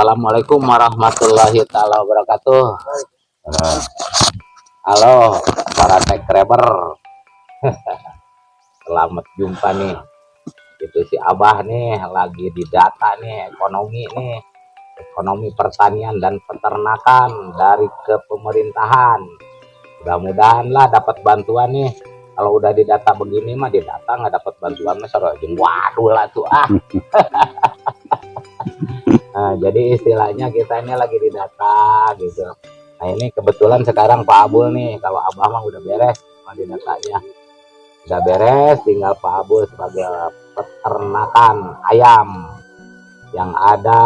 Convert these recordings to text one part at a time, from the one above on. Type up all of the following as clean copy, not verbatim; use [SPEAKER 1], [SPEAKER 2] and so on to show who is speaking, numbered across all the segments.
[SPEAKER 1] Assalamualaikum warahmatullahi taala wabarakatuh. Halo para subscriber. Selamat jumpa nih. Itu si Abah nih lagi di data nih ekonomi nih. Ekonomi pertanian dan peternakan dari kepemerintahan. Mudah-mudahan lah dapat bantuan nih. Kalau udah didata begini mah, didata nggak dapat bantuan mah sarua jeung waduh lah tuh ah. Nah, jadi istilahnya kita ini lagi didata gitu. Nah, ini kebetulan sekarang Pak Abul nih, kalau Abah mah udah beres sama didatanya. Udah beres, tinggal Pak Abul sebagai peternakan ayam yang ada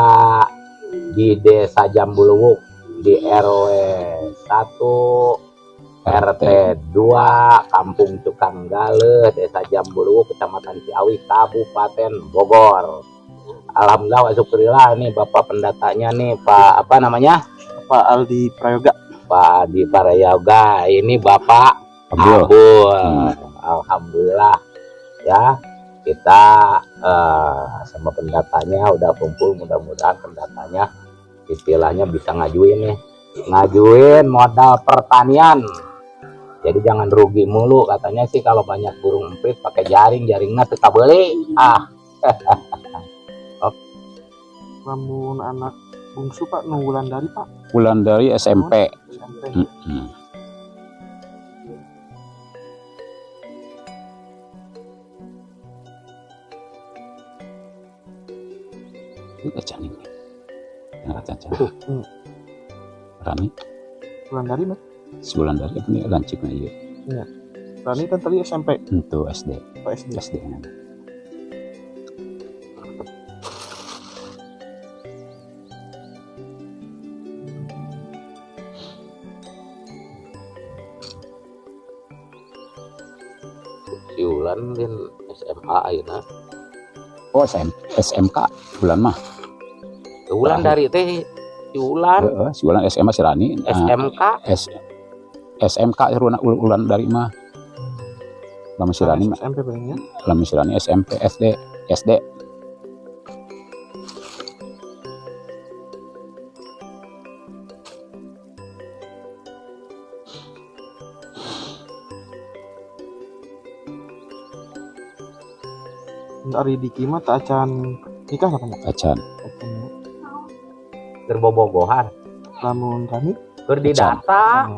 [SPEAKER 1] di Desa Jambuluwuk di RW 1 RT 2 Kampung Cukang Galeh, Desa Jambuluwuk, Kecamatan Ciawi, Kabupaten Bogor. Alhamdulillah wa syukurillah, ini Bapak pendatanya nih, Pak apa namanya?
[SPEAKER 2] Pak Aldi Prayoga.
[SPEAKER 1] Pak Aldi Prayoga. Ini Bapak
[SPEAKER 3] Abdul.
[SPEAKER 1] Abul. Alhamdulillah ya, kita sama pendatanya udah kumpul, mudah-mudahan pendatanya istilahnya bisa ngajuin nih, ngajuin modal pertanian. Jadi jangan rugi mulu, katanya sih kalau banyak burung emprit pakai jaring, jaringnya tetap beli. Ah.
[SPEAKER 2] Lamun anak bungsu Pak nu Wulandari Pak?
[SPEAKER 3] Wulandari SMP.
[SPEAKER 2] SMP.
[SPEAKER 3] Ini acan ini. Acan acan. Rani.
[SPEAKER 2] Wulandari Mas.
[SPEAKER 3] Si Wulandari ini lanjutnya iya.
[SPEAKER 2] Iya. Rani kan tadi SMP.
[SPEAKER 3] Itu SD.
[SPEAKER 2] Oh, SD.
[SPEAKER 3] SD.
[SPEAKER 1] Si Wulan din SMA ayeuna.
[SPEAKER 3] Oh, SMK Wulan mah.
[SPEAKER 1] Wulan dari teh si Wulan.
[SPEAKER 3] Heeh, si Wulan SMA si Rani. Nah,
[SPEAKER 1] SMK.
[SPEAKER 3] SMK Wulan dari mah. Lama si Rani mah.
[SPEAKER 2] SMP palingnya.
[SPEAKER 3] Lama si Rani SMP, SD, SD.
[SPEAKER 2] Ari Diki mah tak acan nikah apa enggak?
[SPEAKER 3] Acan.
[SPEAKER 2] Acan.
[SPEAKER 1] Keur bobogohan.
[SPEAKER 2] Lamun Rani
[SPEAKER 1] keur didata.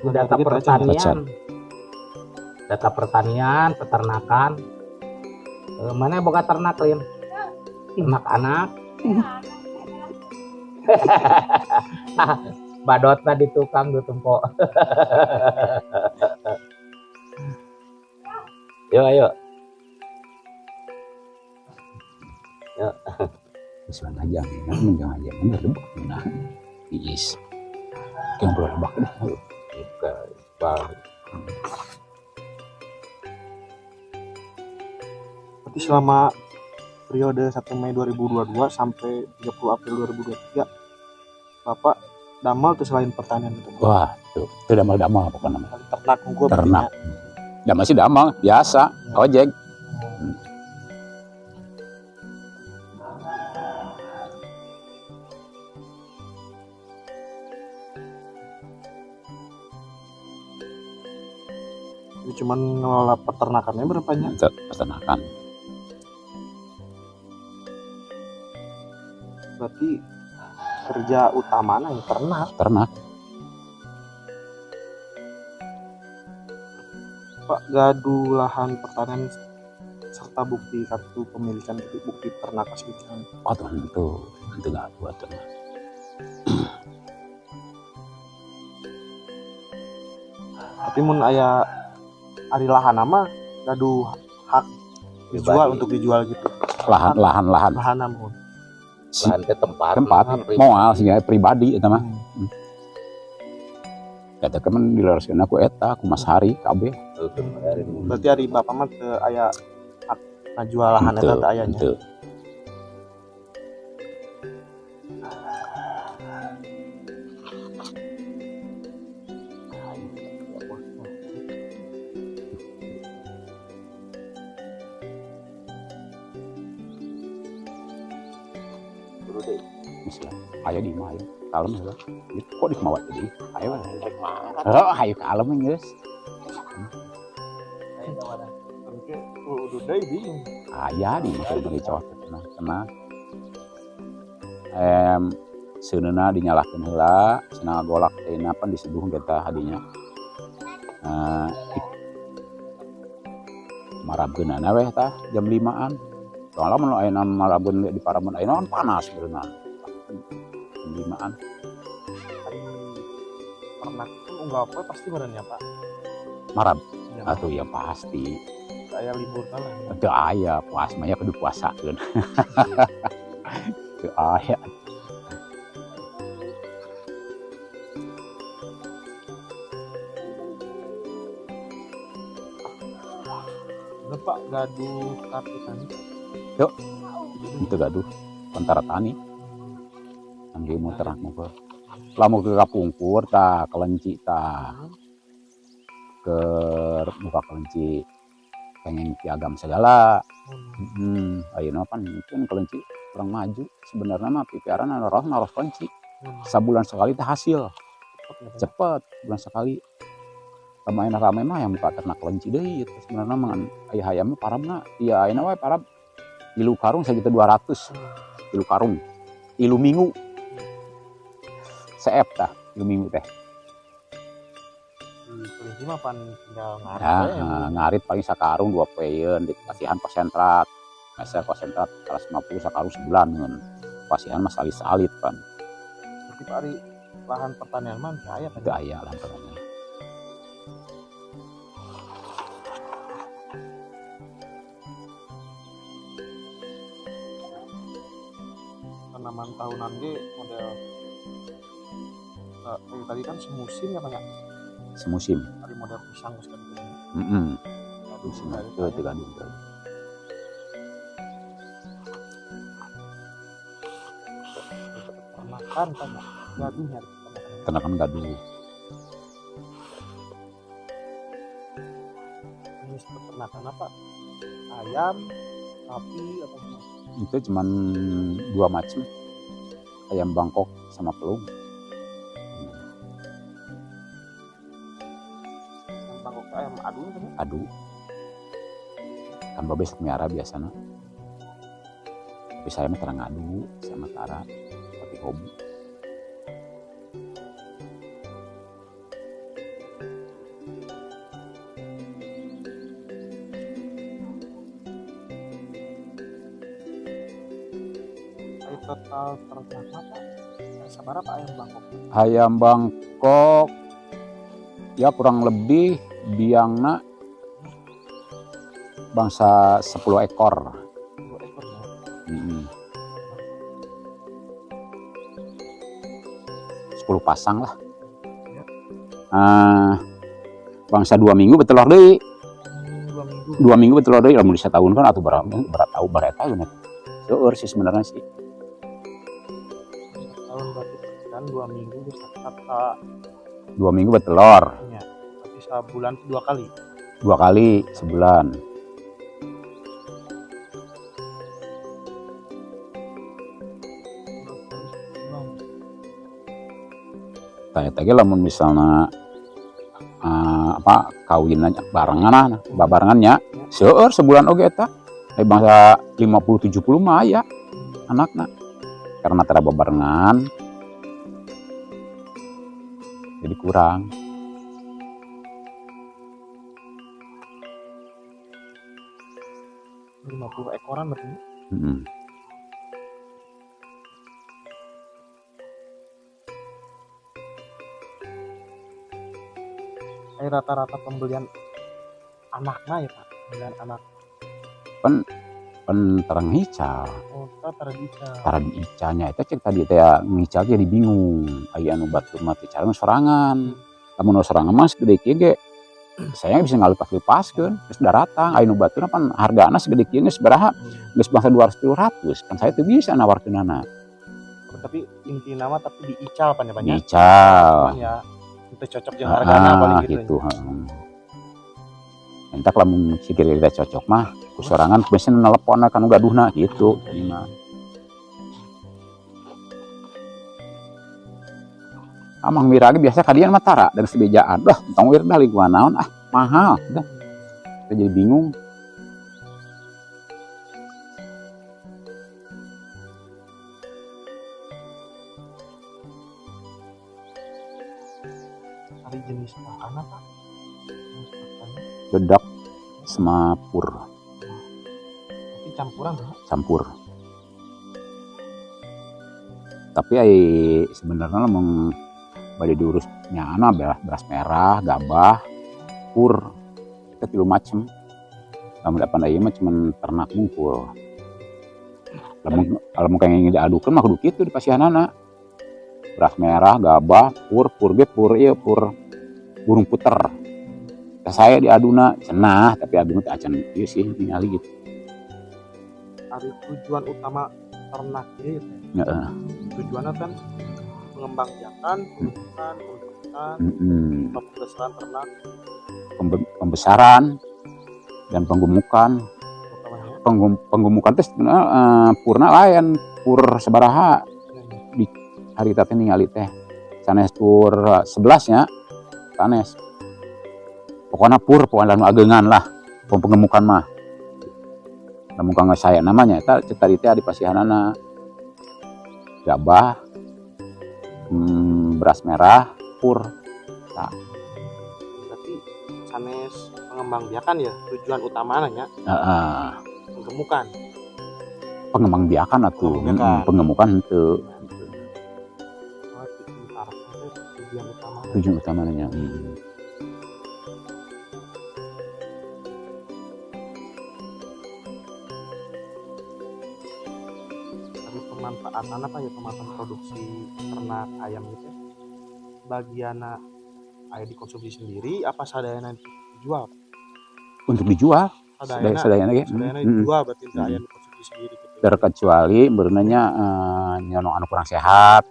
[SPEAKER 1] Data pertanian.
[SPEAKER 3] Acan.
[SPEAKER 1] Data pertanian, peternakan. Mana boga ternak, Lin? Ternak anak. Badotna di tukang du tempo. Yo ayo. Yo.
[SPEAKER 3] Wis aja, nah, aja, bener lebak nah. Is. Yang ngobrol lebak deh.
[SPEAKER 1] Bang.
[SPEAKER 2] Berarti selama periode 1 Mei 2022 sampai 30 April 2023 Bapak damal tuh selain pertanian itu.
[SPEAKER 3] Wah, tuh itu damal-damal pokoknya.
[SPEAKER 2] Ternak unggul.
[SPEAKER 3] Ternak. Damal sih damal biasa, ya. Ojek.
[SPEAKER 2] Jadi cuman ngelola peternakannya berapanya?
[SPEAKER 3] Peternakan.
[SPEAKER 2] Berarti kerja utamanya ya ternak.
[SPEAKER 3] Ternak.
[SPEAKER 2] Pak, gaduh lahan pertanian serta bukti kartu pemilikan itu, bukti ternak gitu.
[SPEAKER 3] Oh, tentu, tentu nggak buat ternak.
[SPEAKER 2] Tapi mun aya ari lahan mah gaduh hak dijual untuk dijual gitu.
[SPEAKER 3] Lahan, lahan, lahan.
[SPEAKER 2] Lahan namun.
[SPEAKER 1] Lahan ke tempat.
[SPEAKER 3] Tempat moal sih pribadi eta mah. Kata kemen dilaraskeun aku eta aku Mas Hari kabeh.
[SPEAKER 2] Berarti ari bapak mah teu aya hak ngajual lahan eta teu aya nya.
[SPEAKER 1] deui.
[SPEAKER 3] Geus lah. Aya di imah aya. Kalem heula. Kok di mawat tadi? Ayo.
[SPEAKER 1] Rek mah.
[SPEAKER 3] Heuh, ayo kalem geus.
[SPEAKER 1] Ayo tawaran.
[SPEAKER 2] Oke, udah deui bingung.
[SPEAKER 3] Aya di imah teh cowok tenang, tenang. Seuneuna dinyalahkeun heula, cenah golak teh pan diseduh kita hadinya. Marabkeunana weh tah jam 5-an. Soalnya mun ayeuna marabkeun di parabun ayeuna kan panas beunang. Jam 5-an.
[SPEAKER 2] Hari ternak pun unggal poe pasti meureun ya, Pak.
[SPEAKER 3] Marab
[SPEAKER 2] Ya,
[SPEAKER 3] atuh ya pasti.
[SPEAKER 2] Aya libur lah.
[SPEAKER 3] Teu aya puas mah ya kudu puasakeun. Teu aya.
[SPEAKER 2] Bener, Pak, gaduh kartu tani.
[SPEAKER 3] Yuk. Itu gaduh kontara tani. Angge muter muter. Lamun ke kapungkur tah kelenci tah. Ke muka kelenci pengen piagam segala. Ayeuna pan mungkin kelenci kurang maju. Sebenarnya mah pipiaran anu naros naros kelenci. Sabulan sekali teh hasil. Cepet, bulan sekali. Rame rame mah yang muka ternak kelenci deui ieu teh sebenarnya mah aya hayam mah parabna. Iya ayeuna we parab 3 karung 1.200.000. 3 karung. 3 minggu. Seep tah 3 minggu teh.
[SPEAKER 2] Di kelinci mah pan tinggal ngarit
[SPEAKER 3] Ya,
[SPEAKER 2] we, yang
[SPEAKER 3] ngarit paling sakarung 2 poeun dikasihan konsentrat. Meser konsentrat 150 sakarung sebulan ngeun. Pasihan mah salit-salit pan.
[SPEAKER 2] Berarti Pak Ari lahan pertanian mah teu aya kan?
[SPEAKER 3] Teu aya lahan pertanian.
[SPEAKER 2] Tanaman tahunan ge model tadi kan semusim ya Pak ya?
[SPEAKER 3] Semusim.
[SPEAKER 2] Ari model pisang geus kan gitu.
[SPEAKER 3] Heeh.
[SPEAKER 2] Aduh,
[SPEAKER 3] Musim
[SPEAKER 2] dari
[SPEAKER 3] itu
[SPEAKER 2] tanya.
[SPEAKER 3] teu gaduh.
[SPEAKER 2] Peternakan kan ya? Gaduh nyari peternakan.
[SPEAKER 3] Peternakan gaduh.
[SPEAKER 2] Jenis peternakan apa? Ayam, sapi, apa gimana?
[SPEAKER 3] Itu cuman 2 macam. Ayam Bangkok sama pelung.
[SPEAKER 2] Ayam Bangkok itu ayam adu kan ya?
[SPEAKER 3] Adu. Kan babe sok miara biasana. Tapi saya mah terang ngadu sama Tara, tapi hobi.
[SPEAKER 2] Ayo total ternak apa? Sabar apa ayam Bangkok?
[SPEAKER 3] Ayam Bangkok ya kurang lebih biangna bangsa 10 ekor.
[SPEAKER 2] 10 ekor ya.
[SPEAKER 3] 10 pasang lah.
[SPEAKER 2] Ya.
[SPEAKER 3] Bangsa 2 minggu betelor deui.
[SPEAKER 2] 2 minggu.
[SPEAKER 3] 2 minggu betelor deui lamun satahun kan atuh berapa tahu bareta geuna. Seueur sih sebenarnya sih.
[SPEAKER 2] Tahun berarti kan 2 minggu geus kata
[SPEAKER 3] 2 minggu betelor.
[SPEAKER 2] Iya. Tapi sebulan 2 kali.
[SPEAKER 3] 2 kali sebulan. Tanya tadi lamun misalnya apa kawin barengan lah, babarengannya seueur sebulan oge eta. Bangsa 50-70 mah aya anakna. Karena tara babarengan jadi kurang.
[SPEAKER 2] 50 ekoran berarti. Rata-rata pembelian anaknya ya Pak, pembelian anak.
[SPEAKER 3] Pen terang ngical.
[SPEAKER 2] Oh, tara diical.
[SPEAKER 3] Tara diicalnya itu cek tadi teh ngical jadi bingung. Aya anu batur mah teh cara sorangan. Lamun sorangan mah segede kieu ge saya bisa ngalepas-lepaskeun geus daratang. Aya nu batur pan hargana segede kieu geus baraha? Geus bangsa 200-300 kan saya teu bisa nawarkeunana.
[SPEAKER 2] Tapi intina mah tapi diical pan ya Pak ya?
[SPEAKER 3] Diical.
[SPEAKER 2] Cuman ya itu cocok jeung hargana paling gitu.
[SPEAKER 3] Gitu, heeh. Entak lamun si kira-kira cocok mah ku sorangan biasanya nelepon kan gaduhna gitu. Ini mah. Amang miragi biasa kadian mah tara dan sebejaan. Dah, tong wir dah lingkungan naon ah, mahal. Dah. Kita jadi bingung.
[SPEAKER 2] Ari jenis pakan apa? Jenis pakannya.
[SPEAKER 3] Dedak semapur.
[SPEAKER 2] Tapi campuran tuh.
[SPEAKER 3] Campur. Tapi ai sebenarnya lamun bade diurus nyana beras merah, gabah, pur, itu tilu macem. Lamun dapan ieu mah cuman ternak mungkul. Lamun lamun kenging diadukeun mah kudu kitu di pasihanana. Beras merah, gabah, pur, pur ge pur ieu pur burung puter. Tah saya diaduna cenah, tapi abdi mah teu acan ieu sih ningali gitu.
[SPEAKER 2] Ari tujuan utama ternak ieu teh.
[SPEAKER 3] Heeh.
[SPEAKER 2] Tujuannya kan pengembangbiakan, penggemukan, pembentukan, pembesaran ternak,
[SPEAKER 3] Pembesaran dan penggemukan.
[SPEAKER 2] Utamanya.
[SPEAKER 3] Penggemukan teh sebenarnya purna lain, pur sabaraha di harita teh ningali teh. Sanes pur 11 nya, sanes. Pokoknya pur, pokoknya anu ageungan lah, penggemukan mah. Lamun kanggo saya namanya eta cek tadi teh di pasihanana gabah, beras merah, pur. Nah.
[SPEAKER 2] Berarti sanes pengembangbiakan ya tujuan utamanya nya.
[SPEAKER 3] Heeh.
[SPEAKER 2] Penggemukan.
[SPEAKER 3] Pengembangbiakan atuh.
[SPEAKER 2] Pengembangbiakan.
[SPEAKER 3] Penggemukan henteu.
[SPEAKER 2] Oh, tujuan utamanya.
[SPEAKER 3] Tujuan utamanya.
[SPEAKER 2] Tapi pemanfaatan apa ya, pemanfaatan produksi ternak ayam gitu ya? Bagian ayam dikonsumsi sendiri apa sadayana dijual?
[SPEAKER 3] Untuk dijual.
[SPEAKER 2] Sadayana,
[SPEAKER 3] sadayana ge.
[SPEAKER 2] Sadayana dijual berarti ayam dikonsumsi sendiri gitu.
[SPEAKER 3] Terkecuali berenanya nyono anu kurang sehat,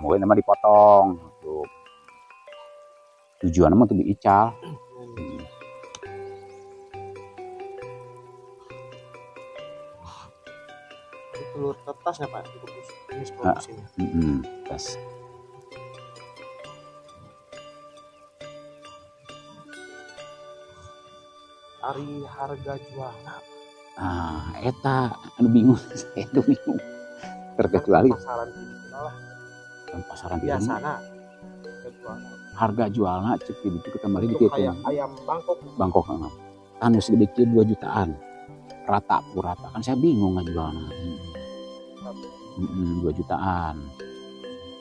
[SPEAKER 3] mungkin mah dipotong untuk tujuannya mah untuk diical.
[SPEAKER 2] Telur tetasnya Pak untuk jenis produksinya.
[SPEAKER 3] Tetas.
[SPEAKER 2] Ari harga jualna.
[SPEAKER 3] Ah, eta anu bingung, saya tuh bingung. Terkecuali
[SPEAKER 2] pasaran di lah.
[SPEAKER 3] Pasaran di
[SPEAKER 2] biasana harga jualna.
[SPEAKER 3] Harga jualna cek di ditu kembali di
[SPEAKER 2] Untuk
[SPEAKER 3] kitu.
[SPEAKER 2] Ayam Bangkok.
[SPEAKER 3] Bangkok heeh. Anu segede kieu 2 jutaan. Rata purata kan saya bingung ngajualna. 2 jutaan.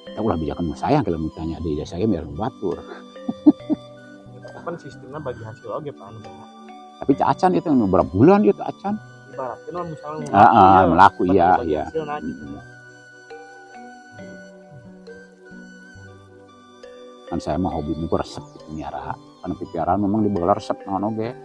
[SPEAKER 3] Kita ulah bijakan mah sayang kalau ditanya di desa saya biar batur.
[SPEAKER 2] Kan sistemnya bagi hasil oge Pak anu.
[SPEAKER 3] Tapi cacan itu berapa bulan itu acan.
[SPEAKER 2] Ibaratnya non misalnya
[SPEAKER 3] Melaku,
[SPEAKER 2] melaku,
[SPEAKER 3] iya,
[SPEAKER 2] bagi
[SPEAKER 3] iya.
[SPEAKER 2] hasil, nah, gitu.
[SPEAKER 3] Kan saya mah hobi muka resep gitu miara. Karena pipiaran memang dibelar resep naon oge.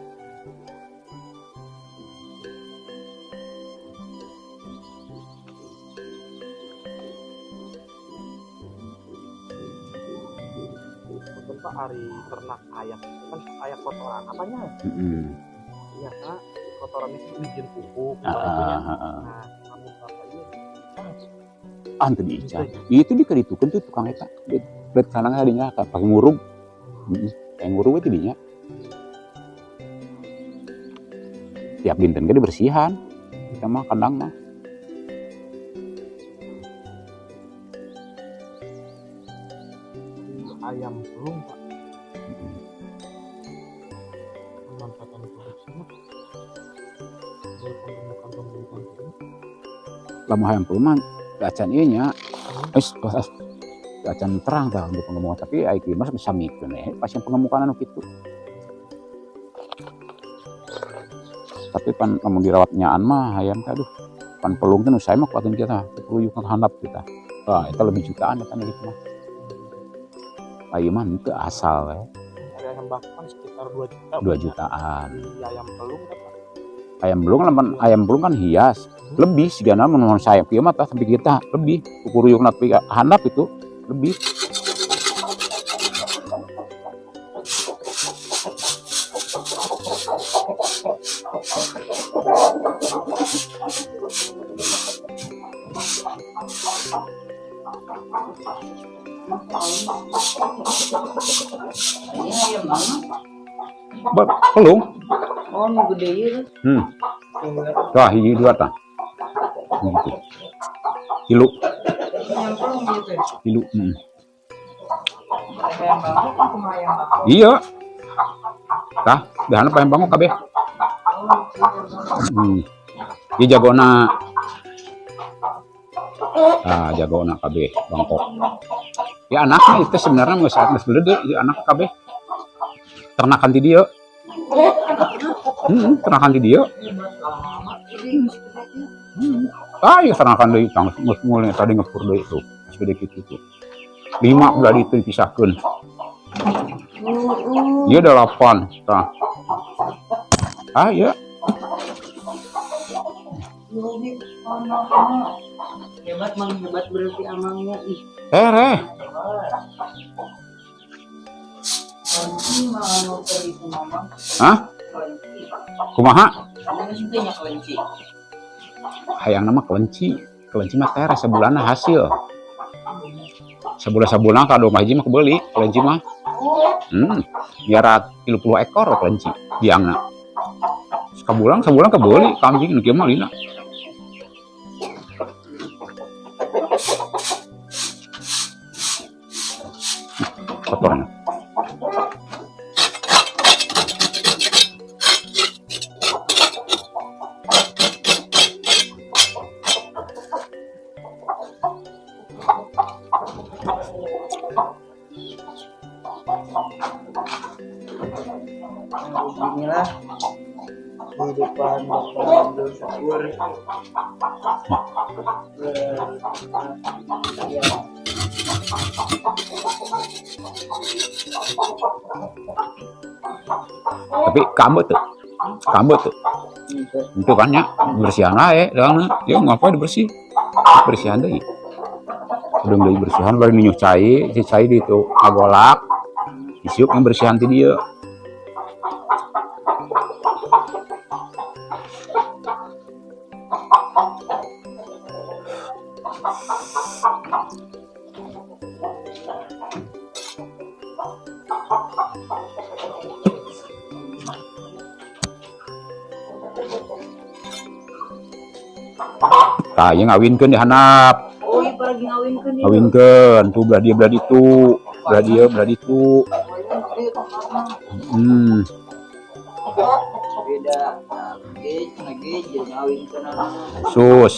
[SPEAKER 2] Pak ari ternak ayam kan ayam kotoran apanya? Iya kak, kotoran itu bikin pupuk, itunya. Nah, kamu berapa iya?
[SPEAKER 3] Ah, itu diical. Itu dikeritukan tuh tukang eta. Bet kanang hadinya pakai ngurung. Kayak ngurung itu dinya. Tiap dinten ge dibersihan. Kita mah kandang mah.
[SPEAKER 2] Ayam pelung Pak. Pemanfaatan produksinya dari penggemukan-penggemukan ini.
[SPEAKER 3] Lamun hayam pelung mah acan ieu nya. Wis, pas acan terang tah untuk penggemukan, tapi ai kieu mah sami keneh pas yang penggemukan anu kitu. Tapi pan lamun dirawat nyaan mah hayam teh aduh, pan pelung teh nu sae mah kuatin kita, perlu ka handap kita. Wah, eta lebih jutaan eta gitu mah. Ayeuna mah henteu asal we.
[SPEAKER 2] Ada ayam bakar kan sekitar 2 juta.
[SPEAKER 3] 2 jutaan.
[SPEAKER 2] Di ayam pelung kan, Pak?
[SPEAKER 3] Ayam pelung lamun ayam pelung kan hias. Lebih sigana mun saya kieu mah tah sampai kita lebih kukuruyukna tapi handap itu lebih. Pelung.
[SPEAKER 4] Oh, nu gede ieu.
[SPEAKER 3] Tah, hiji dua tah. Gitu. Tilu,
[SPEAKER 4] Nyemplung gitu.
[SPEAKER 3] tilu.
[SPEAKER 4] Hayam bangkok kumaha hayam bangkok?
[SPEAKER 3] Iya. Tah, dahana hayam bangkok kabeh.
[SPEAKER 4] Oh, hayam bangkok.
[SPEAKER 3] Ieu jagona. Ah, jagona kabeh bangkok. Ya anaknya itu sebenarnya geus gede, ieu anak kabeh. Ternakan ti dieu. Ternakan ti dieu. Ah, iya ternakan deui tang geus mulai tadi ngepur deui tuh. Geus gede kitu tuh. 5 belah ditu dipisahkeun. Ieu 8 tah. Ah, iya.
[SPEAKER 4] Hebat mang, hebat berarti amangnya ih.
[SPEAKER 3] Tereh.
[SPEAKER 4] Kelinci mah anu keur itu mamang.
[SPEAKER 3] Hah?
[SPEAKER 4] Kelinci.
[SPEAKER 3] Kumaha?
[SPEAKER 4] Anu sih teh nya kelinci.
[SPEAKER 3] Hayang nama kelinci. Kelinci mah tereh sebulanna hasil. Sebulan-sebulan ka domba hiji mah kebeli kelinci mah. Miara 30 ekor kelinci biangna. Sabulan sabulan kebeli kambing nu kieu mah lina. Kotornya.
[SPEAKER 4] Nah, beginilah kehidupan Bapak Abdul Syakur. Ya.
[SPEAKER 3] Tapi kamu tuh, kamu tuh, itu kan ya bersihan aja, doang ya ngapain bersih, bersihan deh. Udah beli bersihan, baru ninyuh cai, si cai di itu ngagolak, isiuk yang bersihan ti dia. Tah, ieu ngawinkeun di handap.
[SPEAKER 4] Oh, iya lagi ngawinkeun ieu.
[SPEAKER 3] Ngawinkeun tuh belah dia belah ditu, belah dia belah ditu.
[SPEAKER 4] Beda. Ge cenah ge jeung ngawinkeun anu.
[SPEAKER 3] Sus.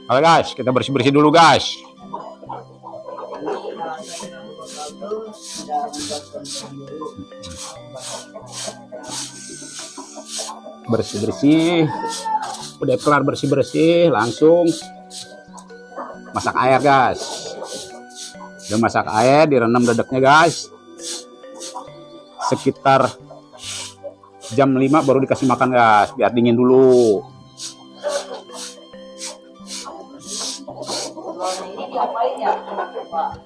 [SPEAKER 3] Halo guys, kita bersih-bersih dulu guys. Bersih-bersih. Udah kelar bersih-bersih, langsung masak air guys. Udah masak air, direndam dedeknya guys. Sekitar jam 5 baru dikasih makan guys, biar dingin dulu.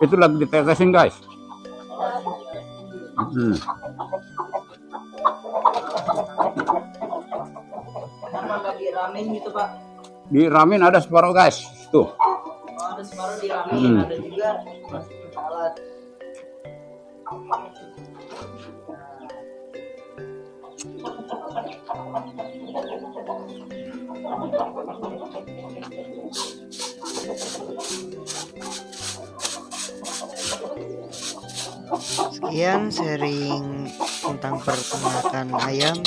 [SPEAKER 3] Itu lagi ditetesin guys.
[SPEAKER 4] Diramin gitu Pak?
[SPEAKER 3] Diramin ada separuh guys. Tuh.
[SPEAKER 4] Oh, ada separuh diramin, ada juga masukin salad. Sekian sharing tentang peternakan ayam.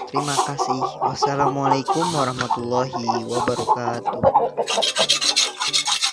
[SPEAKER 4] Terima kasih. Wassalamualaikum warahmatullahi wabarakatuh.